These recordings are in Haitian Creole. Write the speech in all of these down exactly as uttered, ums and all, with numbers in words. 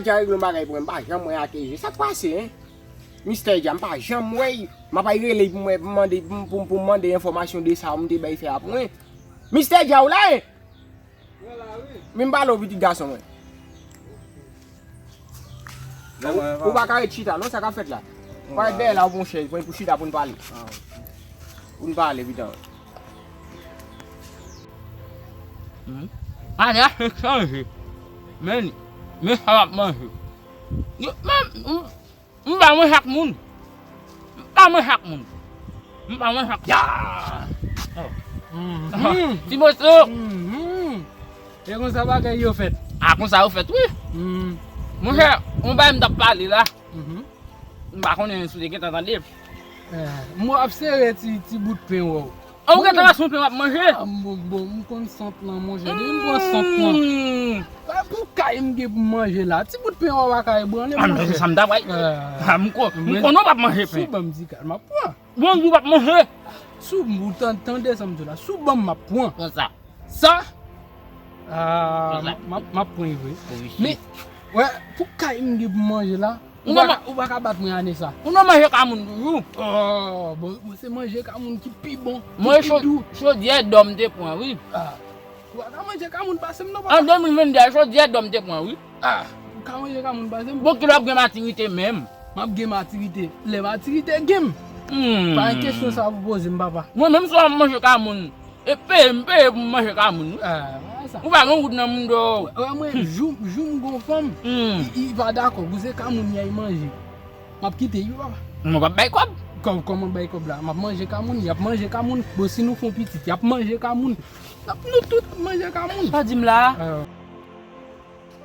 Dja regle yon bagay pou mwen, m pa janm wè ak Eje. Sa k pase, en? Mistè Dja, m pa janm wè l. M ap al rele l pou mwen, pou m mande, pou m, pou m, pou m mande enfòmasyon de sa ou m te bay fè a pou mwen. Mistè Dja, ou la, en? Men m pale w, pitit gason mwen. Ou, ou pa ka ret chita, non, sa k ap fèt la? Ou pa ret dèyè la, ou pran chèz, pran pou chita pou n pale. Pou n pale, pitit. Hmm. Ane a fèk chanje. Men, men sa w ap manje. Yo, men, m, m pa manje ak moun. M pa manje ak moun. M pa manje ak. Ya! Oh. Mhm. Ti moso. Mhm. E konsa bagay yo fèt. A, konsa yo fèt, wi. Mhm. Monchè, yon bagay m t ap pale la. Mhm. M pa konnen si w te gentan tande. Eh, m ap sere ti, ti bout pen wè w. An, ou gentan pase yon pen w ap manje? Ah, m, bon, bon, m konn sant lan, monchè. Depi m pran sant lan. Hmm. Pa pou kay m gen pou manje la. Ti bout pen w ap ka ebranle, monchè. Ah, men se sa m ta bay. Ah, m ko-, m konnen w p ap manje pen. Si w ban m ti kal, m ap pran. Bon, ou p ap manje. Si w, ou tan-, tande sa m di w la. Si w ban m, m ap pran. Konsa. Sa? Ah, m ap, m ap pran vre. Men, wè, pou kay m gen pou manje la, ou pa ka, ou pa ka bat mwen ane sa. Ou nan manje ka moun toujou. Oh, bon, bon, se manje ka moun ki pi bon, ki pi dou. Mwen, chodyè dò m te pran, wi. Ah, ou pa ka manje ka moun pase m non, papa. An de mil venndè, chodyè dò m te pran, wi. Ah, ou ka manje ka moun pase m. Bon, kilè w ap gen matirite menm? M ap gen matirite lè matirite gen m. Hmm. Pa gen kesyon sa pou poze m, papa. Mwen menm, si w ap manje ka moun, e peye m, peye pou m manje ka moun, wi. Ah, wè sa. Ou pa gen wout nan moun dèyè w. Wè, mwen, jou, jou m gon fanm, hmm, li, li pa dakò pou se ka moun li al manje. M ap kite, wi, papa. Mwen p ap bay kòb. Kò-, kòman bay kòb la? M ap manje ka moun, y ap manje ka moun. Bon, si nou fè yon pitit, y ap manje ka moun. N ap, nou tout ap manje ka moun. Sa w di m la a? Ah.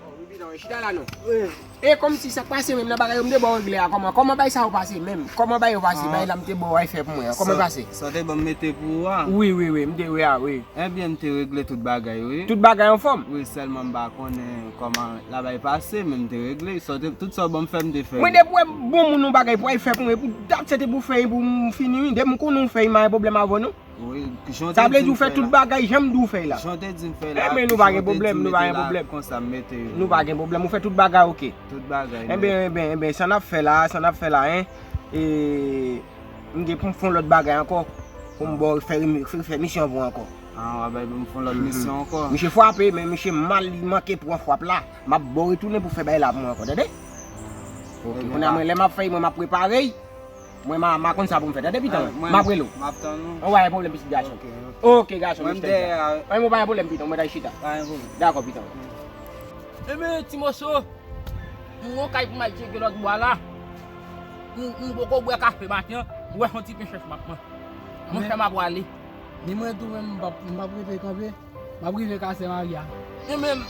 Oh, wi, pitit, chita la non. Wi. E kòmsi sa k pase menm nan bagay yo m te ba w regle a, kòman, kòman bagay sa yo pase menm? Kòman bagay yo pase? Ah. Bagay la m te ba w al fè pou mwen an, kòman l pase? Sa, sa w te ban m mete pou ou a? Wi, wi, wi, m te, wi, a, wi. Ebyen, m te regle tout bagay, wi. Tout bagay anfòm? Wi, sèlman m pa konnen kòman bagay la pase, men m te regle. Sa w te, tout sa w ban m fè, m te fè. Mwen depi w wè bon moun yon bagay pou al fè pou mwen, pou dat se te pou fè pou m fini, wi. Depi m konnen w fè, m pa gen pwoblèm avè w non. Wi, jan w te di m fè la. Sa vle di w fè tout bagay jan m di w fè la. Jan w te di m fè la. Ebyen, nou pa gen pwoblèm, nou pa gen pwoblèm. Konsa m mete yo. Nou pa gen pwoblèm, ou fè tout bagay oke. Tout bagay nèt. Ebyen, ebyen, ebyen, sa n ap fè la, sa n ap fè la, en. E, m gen pou m fè yon lòt bagay ankò. Pou m ba w fè, fè, fè misyon pou ankò. Ah, w ap bay pou m fè yon lòt misyon ankò. Misye frape, men misye mal, li manke pran frap la. M ap ba w retounen pou fè bagay la pou mwen ankò, tande? Oke, kounye a mwen, lè m ap fè, mwen, m ap prepare. Mwen, m a, m a konn sa pou m fè. Tande, pitit mwen. M ap rele w. M ap tann ou. Ou pa gen pwoblèm, pitit gason. Oke, oke. Oke, gason, mwen m dèyè a. Mwen, mwen pa gen pwoblèm, pitit mwen, mwen ta chita. Pa gen pwoblèm. Dakò, pitit mwen. Ebyen, ti moso, m gon kay pou m al tcheke lòt bò a la. M, m poko bwè kafe maten an. M wè se yon ti pen chèch m ap pran. Monchè, m ap prale. Men mwen tou menm, m p ap, m p ap rete kanpe. M ap rive Kazè Maria. Ebyen,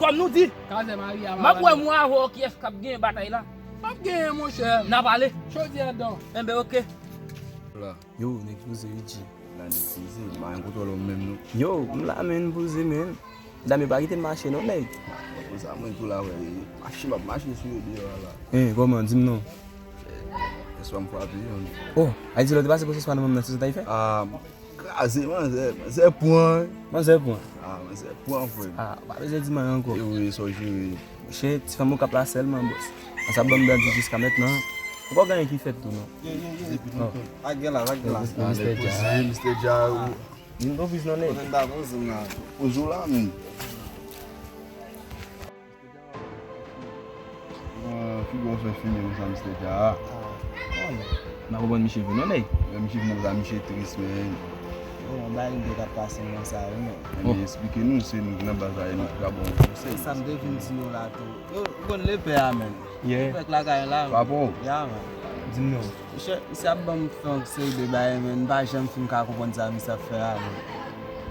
kòm nou di, Kazè Maria, m ap wè mwen avè w kiyès k ap genyen batay la. M ap genyen, monchè. N a pale. Chodyè dò. Enben, oke. Yo, nèg poze, Richie. La nèg poze, m pa gen kontwòl ou menm non. Yo, m la menm poze, menm. Dam yo pa kite m mache non, nèg. Konsa mwen tou la, wè, mache, m ap mache sou yo deyò a la. Hein, kòman, di m non. Eswa m frape yo. Oh, a di lè w te pase pou seswa nan manm nan, se sa w t al fè? Ah, kraze manzè, manzè pran. Manzè pran. Ah, manzè pran, frè m. Ah, pa bezwen di m anyen ankò. E wi, sa w jere. Monchè, ti fanm Okap la sèlman, bòs. Sa ban m dandi jiska mentnan. Ou pa gen anyen ki fèt tou, non. Ye, ye, ye. Ak gen la, ak gen la. Mistè Dja. Mistè Dja, ou. Vin pran priz non, nèg. Mwen pa poze m la. Poze w la, menm. Bon, figi w fè fimen konsa, Mistè Dja. Ah, kòman? N a konprann misye vin non, nèg. Lè misye vin konsa, misye tris, men. Bon, bagay m te ka pase nan sa, wi, men. Ebyen, eksplike nou, se nou ki nan baz la, e nou ki ka ba w konsèy. Sa m te vin di nou la tou. Yo, ou konn lepè a, menm. Yeah. Lepè k lakay la, menm. Papa w. Ya, menm. Di m non. Misye, misye ap ban m fè yon seri de bagay, men m pa janm fin ka konprann sa misye ap fè a, men.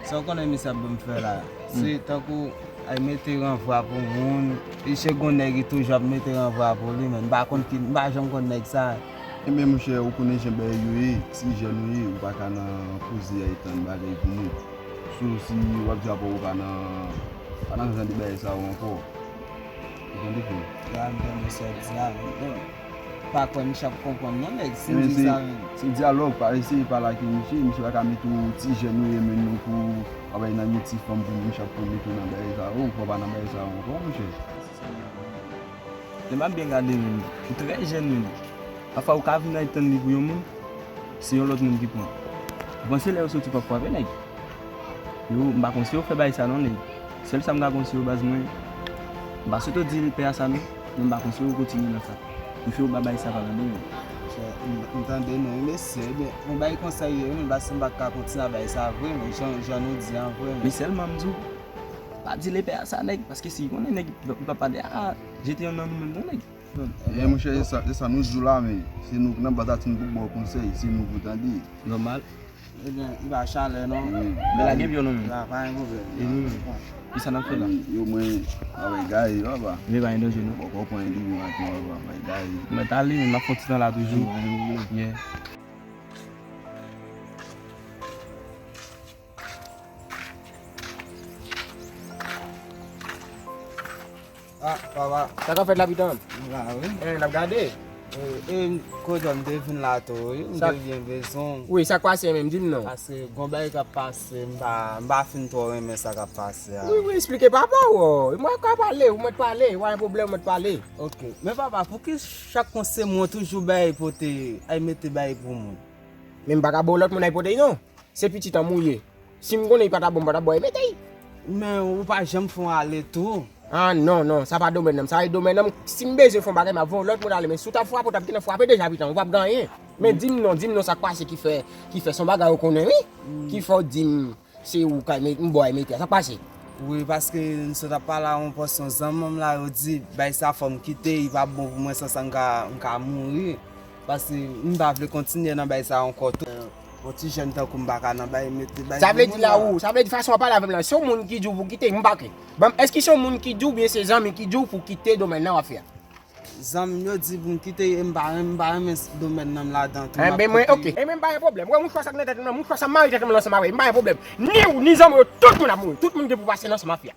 Sa w konnen misye ap ban m fè la. Se tankou al mete ranvwa pou moun, misye gon nèg ki toujou ap mete ranvwa pou li, men m pa konn ki, m pa janm konn nèg sa. Ebyen, monchè, ou konnen jan bagay yo ye, ti jèn ou ye, ou pa ka nan poze a e tann bagay pou moun. So, si w ap di apa ou pa nan, pa nan jan de bagay sa yo ankò. Ou tande, frè m? Ya, m tande sa w di a, men bon. Pa kwè misye ap konprann non, nèg, si m di sa, men. Se dyalòg, pa eseye pale ak misye, misye pa ka mete w ti jèn ou ye, men nou pou w ap al nan men ti fanm pou misye ap mete w nan bagay sa yo, ou pa nan bagay sa yo ankò, monchè. Lè m ap byen gade menm, ou trè jèn menm. Pafwa ou ka vin al tann li pou yon moun, se yon lòt moun ki pran. Ou panse lè yo soti p ap frape nèg? Yo, m pa konseye w fè bagay sa non nèg. Sèl sa m ka konseye w baz mwen, m pa sot di l pè a sa non, men m pa konseye w kontinye nan sa. Prefere w ba bagay sa valè menm. M tande non mesye, ebyen yon bagay konsa ye wi, paske m pa ka kontinye a bagay sa vre, men jan, jan nou di an vre. Men sèlman m di w, pa di l pè a sa nèg, paske si l konnen nèg, li p ap pale a jete yonn nan nou menm non nèg. E monchè, se sa, se sa nou di w la, men se nou k nan baz la, si nou pou ba w konsèy, se nou pou tande. Nòmal. Ebyen, li pa chalè non. Wi. Men lage pye w non men. La, pa gen pwoblèm. E nou menm? Kisa n ap fè la? Yo, mwen, mwen gaye papa. Men pa gen danje non. Poko pran yon demi maten papa, mwen gaye. Mwen t ale, men m ap fè yon ti tan la toujou. Wi, pa gen pwoblèm. Yeah. Ah, papa. Sa k ap fèt la pitan? M la wi. Eh, n ap gade. E, e, kote m te vin la tou wi, m te byen bezwen w. Wi, sa k pase menm, di m non. Paske gon bagay k ap pase, m pa, m pa fin twò renmen sa k ap pase a. Wi, wi, eksplike papa w. Mwen ka pale, ou mèt pale, pa gen pwoblèm, ou mèt pale. Ok. Men papa, pouki chak kon se mwen toujou bay pote, ay mete bay pou moun? Men m pa ka ba w lòt moun ay pote non. Se pitit an m ou ye. Si m konnen li pa t ap bon, m pa t ap ba w ay mete. Men ou pa janm fè yon ale tou. Ah non, non, sa pa domèn nan m, sa e domèn nan m. Si m bezwen fè yon bagay, m ap voye yon lòt moun ale, men si w t ap frape, w t ap gentan frape deja pitan, ou p ap gen anyen. Men di m non, di m non, sa k pase ki fè, ki fè se yon bagay ou konnen wi, ki fè w di m se ou k ay met, m ba w ay mete a, sa k pase? Wi, paske m sot ap pale a yon pòsyon zanmi m la, yo di bagay sa fò m kite, li p ap bon pou mwen, san sa m ka, m ka mouri. Paske m pa vle kontinye nan bagay sa ankò tou. Yon ti jèn tankou m pa ka nan bagay mete bagay pou moun la. Sa vle di la ou, sa vle di fason w ap pale avè m la, se yon moun ki di w pou kite, m pa ke. Ban m, èske se yon moun ki di w oubyen se zanmi ki di w pou kite domèn nan w ap fè a? Zanmi m yo di pou m kite, e m pa renmen, m pa renmen domèn nan m ladan tou. Enben mwen, ok. Enben m pa gen pwoblèm. Ou wè mouchwa sa k nan tèt mwen nan, mouchwa sa m mare tèt mwen ansanm avè l, m pa gen pwoblèm. Ni ou, ni zanmi w yo, tout moun ap mouri. Tout moun gen pou pase nan sa mafya.